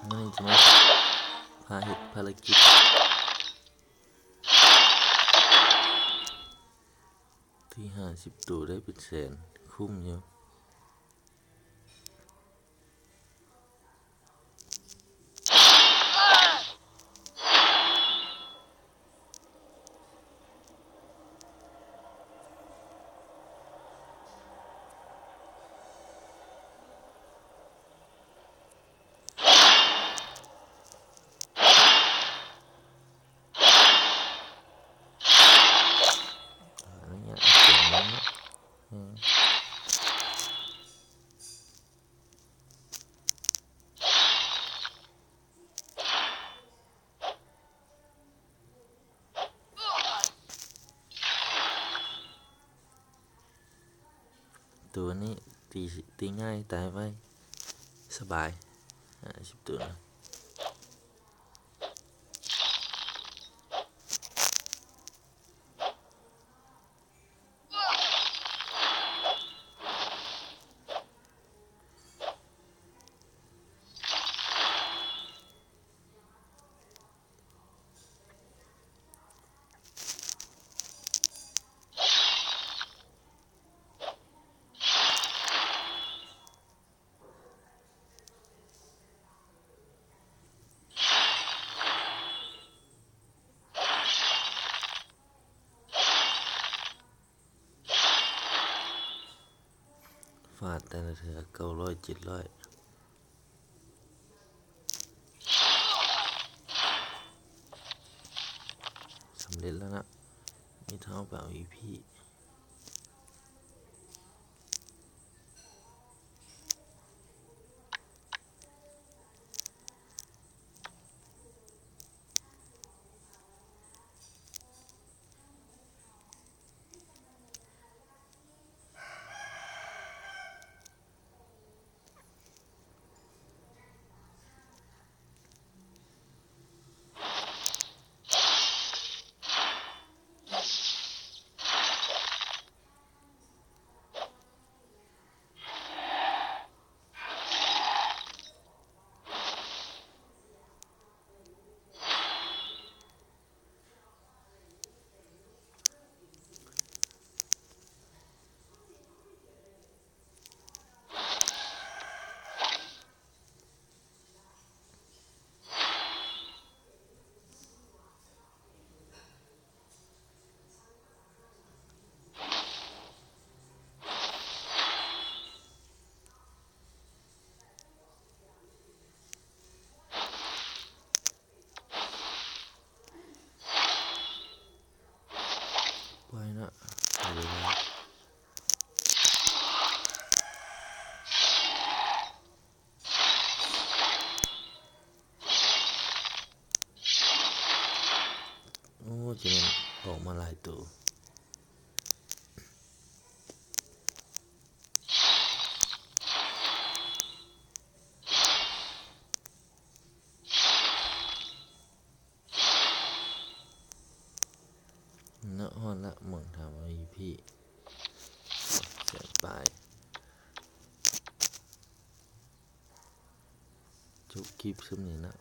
ມື້ນີ້ຈະມາພາເຮັດພາລະກິດທີ່ຫ້າສິບໂຕໄດ້ເປັນແສນ ຄຸ້ມຢູ່. ອະນຸຍາດໃຫ້ສຽງມັນເນາະ ອືມ. ໂຕນີ້ຕີ ຕີງ່າຍຕາຍໄວ ສະບາຍ ຫ້າສິບໂຕນະ. ຟາດແຕ່ລະເທື່ອເກົ້າຮ້ອຍ ເຈັດຮ້ອຍ ສຳເລັດແລ້ວນະ ມີເທົ່າໄປເອົາອີພີ. ໄປນະ ເວລາ ໂອ້ ຈະແມ່ນອອກມາຫຼາຍໂຕ. ເນາະ ຮອດລະ ໝ່ອງຖາມວ່າ ອີພີ ແສນປາຍ. ຈົບຄລິບສ່ຳນີ້ນະ.